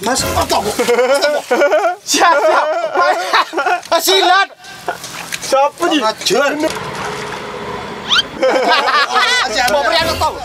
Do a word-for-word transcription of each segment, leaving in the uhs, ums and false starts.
Mas, oto. Siap, siap. Silat. Sapa, Ji? Kurang ajar. Mau beri aku, tong.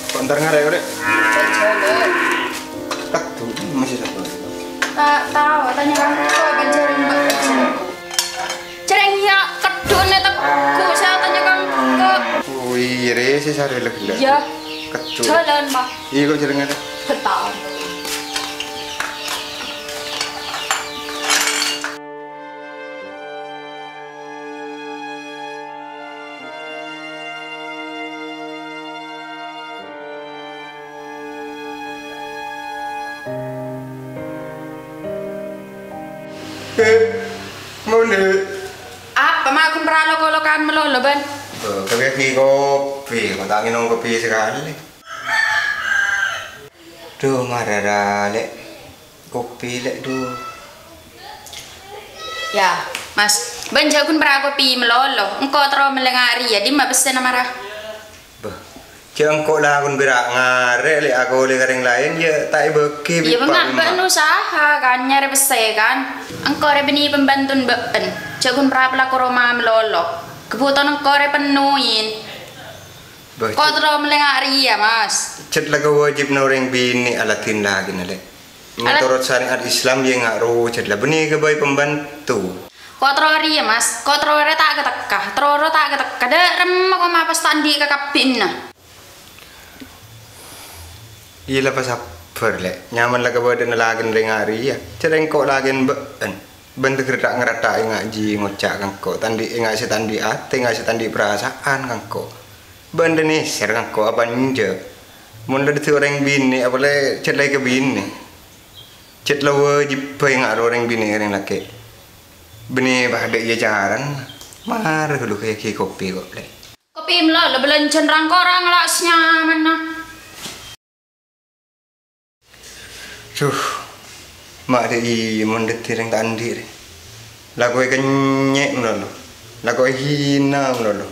Kok entar ngarè, Rek? Jalan. Aduh, masih sabar. Ta', tao, tanya kan kok, kan jarang, Mbak. Jârèng iyâ keddhu'na teggu', sè atanya kangko. Oh, iyâ, rè, sè sarè lè ghellâ'. Iyâ. Keddhu'. Jhâlân, Pak. Iyâ, kok jhâlân. Betul. Eh, Mon, Dek. Apa, Ma', ghun para lo-kolokan malolo, bâ'na? Eh, kabiyâ ghi' kopi, kok ta' ngènom kopi sakalè. Dhu, mara ra, Lè'. Kopi, Lè', dhu. Yâ, Mas, bâ'na jhâ' ghun para kopi malolo. Engko' terro mellè nga' rèya, dimma pèssèna mara? Bâh, jhâ' engko' la ghun bira' ngarè', Lè', akolè ka rèng laèn, yâ ta' èbâghi. Iyâ, bi' bângal, Pak, bâ'na usaha, kan, nyarè pèssè, kan. Engko' rè bânnè pambhantona bâ'na. Jhâ' ghun para palako roma malolo. Kebhutowan engko' rè pennoè. Bâh, ko' terro mellè nga' rèya, Mas. Cè' la kawâjibhânna orèng binè' aladhinè lakèna, Lè'. Alad- Menorot syariat Islam, yâ, nga' ro, cè' la bânnè ghâbây pambhânto. Ko' terro rèya, Mas. Ko' terro rè ta' katekka. Terro ro ta' katekka. Dâ' remma ko' ma' pas ta' andi' kakabbhina. Iyâ la, pas sabbhâr, Lè'. Nyamana la kabâdâ'ânna lakèna rèng nga' rèya. Jhâ' rèng ko' lakèna bâ'na. Bâ'na tegghâr ta' ngaratta'è nga' jiyâ ngoca' ka engko'. Ta' andi' enga' sè ta' andi' atè, enga' sè ta' andi' parasa'an ka engko'. Bâ'na nèser ka engko' apa enjâ'? Mon la dhâddhi orèng binè', apalè cè' la èkabinè. Cè' la wâjib bhâi nga' ro orèng binè' ka orèng lakè'. Bânnè padâ iyâ carana. Mara ghâllu ka ghi' kopi ko', Lè'. Kopi malolo, bâlânjhâna rang-korang la sanyamanna. Dhu, ma' dâ' iyâ mon dhâddhi rèng ta' andi' rè. Lakoè kènnyè' malolo. Lakoè hina malolo.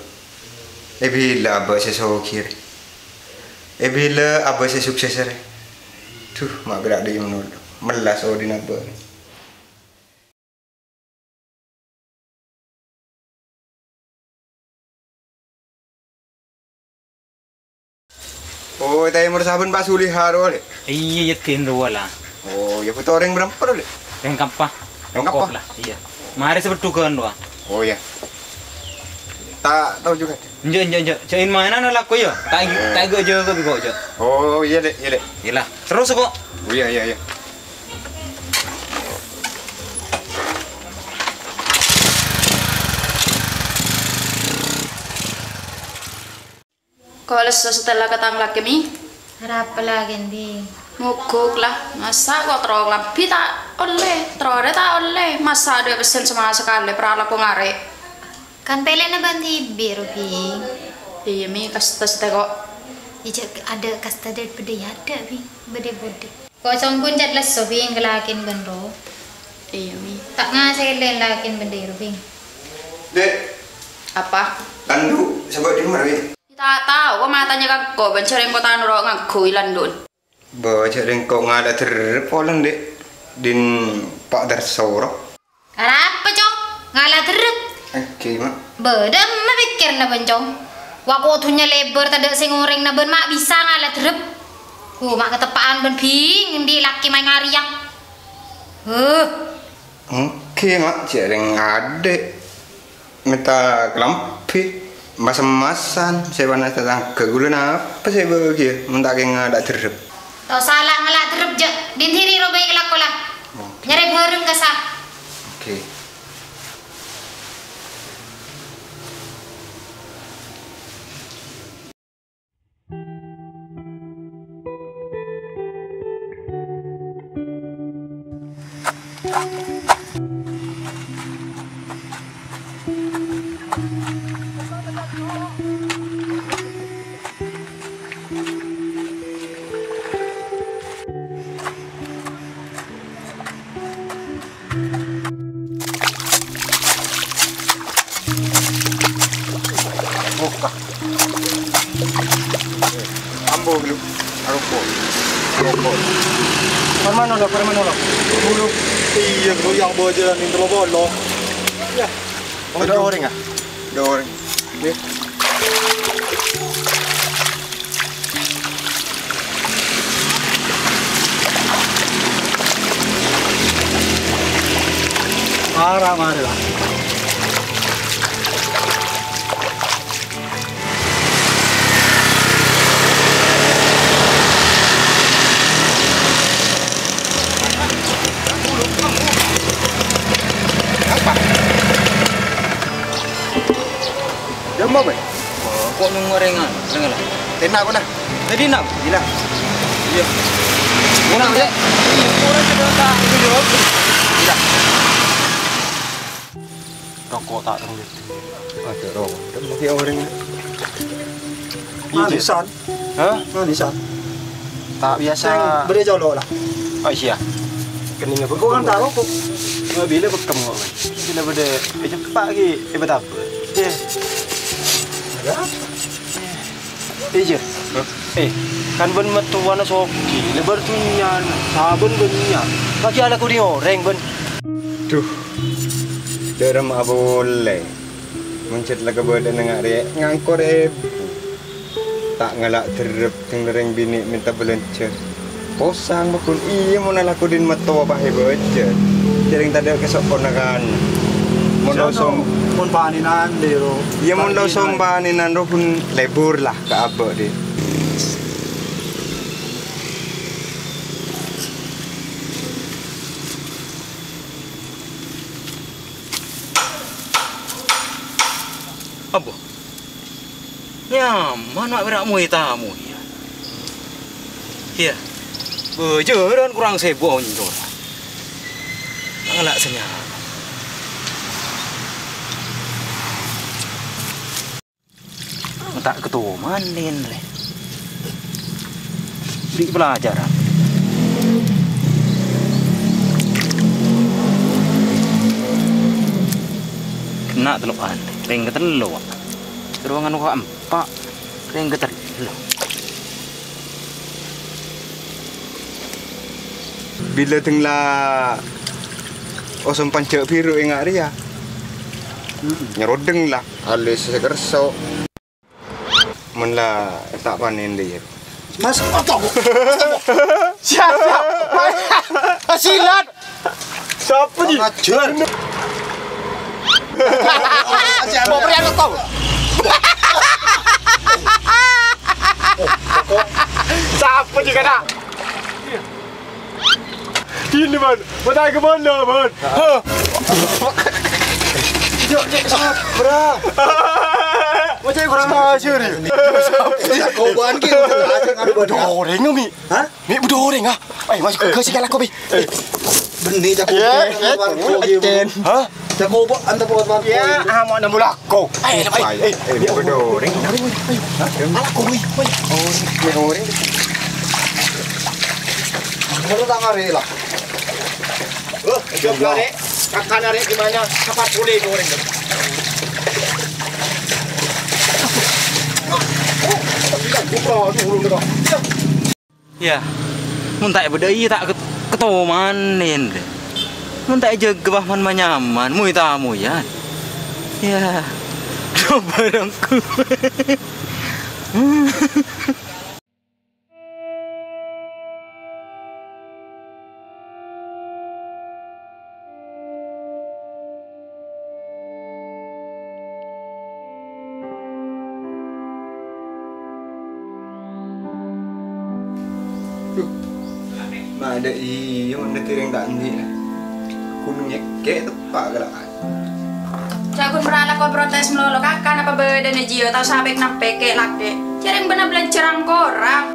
È bilâ abâ' sè soghi rè. È bilâ abâ' sè sukses rè. Dhu, ma' bârâ' dâ' iyâ malolo. Mellas odi'na abâ' rè. Oh, tèmor sabbhân Pak Suliha rowa, Lè'? Iyâ, yâ, din rowa la. Oh, yâ, bhuto orèng bârâmpa, Lè'? Rèng kappa. Rèng kappa? Engko' la, iyâ. Marè sè bâdhughân rowa. Oh, iyâ. Ta' tao jhughân. Enjâ', enjâ', enjâ'. Jhâ' in-maènan lako, yâ. Ta' èngghi, ta' èngghi jâgâ bi' ko', jhâ'. Oh, iyâ, Lè', iyâ, Lè'. Iyâ la. Terros, ko'. Oh, iyâ, iyâ, iyâ. Ko' lesso satèya ka tang lakè, Mi. Arapa la, Kendi? Mogok la, masa' kok terro kalambhi ta' ollè, terro arè ta' ollè, masa' adâ' pèssèna sè ma-, sakalè, para lako ngarè'. Kan pèlèna bân dhibi', Robing. Iyâ, Mi, kasta satèya kok. Iyâ, jhâ' adâ' kasta dâ-, bâdâ è adâ', Bing, bâdâ è budi. Ko' songgun cè' lesso, Bing, ka lakèna bân ro. Iyâ, Mi. Ta' ngasèlè lakèna bân ro, Bing. Dek. Apa? Landu', sabâ' dimma, Bing? Ta' tao, ko' matanya ka ko', bân jhâreng ko' tano ro ngangghuy landu'na. Bâ, jhâ' rèng ko' ngala' derrep polana, Dek. Din Pa' Darso ro. Arapa, Cong? Ngala' derrep? Èngghi, Ma'. Bâdâ emma pèkkèrra, bân, Cong. Wa, ko' dhunnya lèbâr tadâ' sè ngorèngna bân ma' bisa ngala' derrep. Huh, ma' kateppa'an bân, Bing, andi' lakè maèn ngarèya. Huh. Èngghi, Ma', jhâ' rèng adâ' mènta kalambhi, mas-emmasan, sè bâna tatangghâ. Ghulâ napa sè bâgiyâ, mon ta' kèng ngala' derrep? Ta' osa la ngala' derrep, jhâ'. Dhin dhiri ro bhâi kalako la. Oke. Nyarè bhâreng kassa'. Oke. Buka. Ambo, Bro. Aroko. Aroko. Parman ola, parman ola. Bulu. Iyâ, Bro, yang bawa jalan ini terlalu bolong. Ya. Ada orang, ah? Ada orang. Oke. Mara, mara. Apa? Jam apa? Oh, kok nunggu rengan, rengan lah. Enak kok nah. Jadi enam? Gila. Iya. Kurang ya? Iya, kurang juga tak. Itu jawab. Gila. Roko' ta' terro. Adâ' roko'. Dâ' mangkè orèng. Manisan. Hah? Manisan. Ta' biyasa. Sèng bâdâ colo' la. Oh, iyâ. Kenningnga bengko kan ta' roko'. Oh, bilâ bekkem kok. Bilâ bâdâ, eh, ceppa' ghi, eh, betabâ. Iyâ. Ada apa? Iyâ. Eh, kan bân mattowana soghi, lèbâr dhunnyana, sabân bânnya'. Laghi' alako dhing orèng, bân. Duh, dâremma polè. Mon cè' la kabâdâ'ânna nga' rèya, ngangkor èbu. Ta' ngala' derrep, dhing rèng binè' mènta bâlânjhâ. Posang, magun iyâ mon alako dhing mattowa pahè bâjâ. Jhâreng tadâ' kasokonanna. Mon la som-, mon panènan, dhi, ro. Iyâ, mon la panènan. Som panènan, ro, ghun lèbur la ka abâ', dhi. Apa? Nyaman, ma' pèra' moy tamoy, iyâ. Iyâ. Bâjârân korang sèbu onjhur. Ngala' sè nyaman. Ta' katoman, Nen, rè. Bri' pelajaran. Kena' tello'an, rèng katello'. Terro nganu ka Pa', rèng katello'. Bilâ dhing la osom panjhâ' biru enga' rèya. Nyerodheng la, alis sè kerso. Mon la ta' panèn, Lè'. Mas, oto. Siap, siap. Silat. Sapa, Ji? Ajar. Mau beri aku tahu. Sapa, Ji, kana? Ini, Man. Mau tanya ke mana, Man? Hah? Yuk, Cek, sabra. Cek kurang ajar, ya. Kobaan ki, aja ngaku. Bedoreng, Mi. Hah? Mi, bedoreng, ah. Ayo, masuk ke sini, laku, Mi. Bânnè cako. Iya, iya. Hah? Cako, Bu, anta buat apa? Ya, amo nemu laku. Ayo, ayo, ayo. Bedoreng. Hah? Laku, Mi. Bedoreng. Menurut tak ngari lah. Oh, coba, Rek. Kakaknya, Rek, gimana? Cepat pulih itu, Rek. Ya, mon ta' bâdâ iyâ ta' ket-, ketomanen, deh. Mon ta' èjâgâ, wah, man-, manyaman, moy-tamoyan. Ya, coba dong. Duh, ma' dâ' iyâ mon dâddhi rèng ta' andi', la. Ghun ngèkè' teppa' ghellâ'. Jhâ' ghun mara lako protes malolo, kaka'na apa bâdâna jiyâ tao sapèk nampèk kè' lakè'. Jhâreng bâ'na bâlânjhâ rang-korang.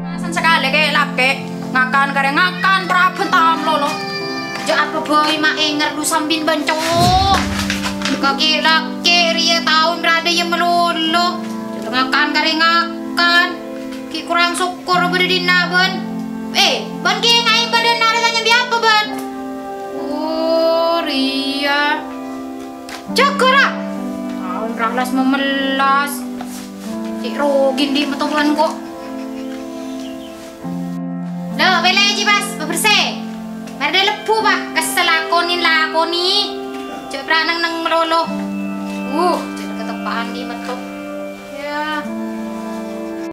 Nasan sakalè kè' lakè', ngakan karè ngakan, parabân ta' malolo. Jhâ' apa bhâi ma' ènger du sambin bânco. Kakè' lakè' rèya taon rèya malolo. Jhâ' ngakan karè ngakan. Ghi' korang sokkor bâdâ dinna' bân. Eh, bân ghi' ngaèm bâdâ nara tanya bi' apa bân? Oh, rèya. Jâgâ, ra. Taon ralas memelas. Cè' rogi ndi' matowan ko'. Lo, bellâ' jhi, Bas, bebersè. Mara dâ' lebbu, Bas. Kessel lakonè, lakonè. Jhâ' pra neng-neng malolo. Uh, jhâ' keteppa'an ndi' metto.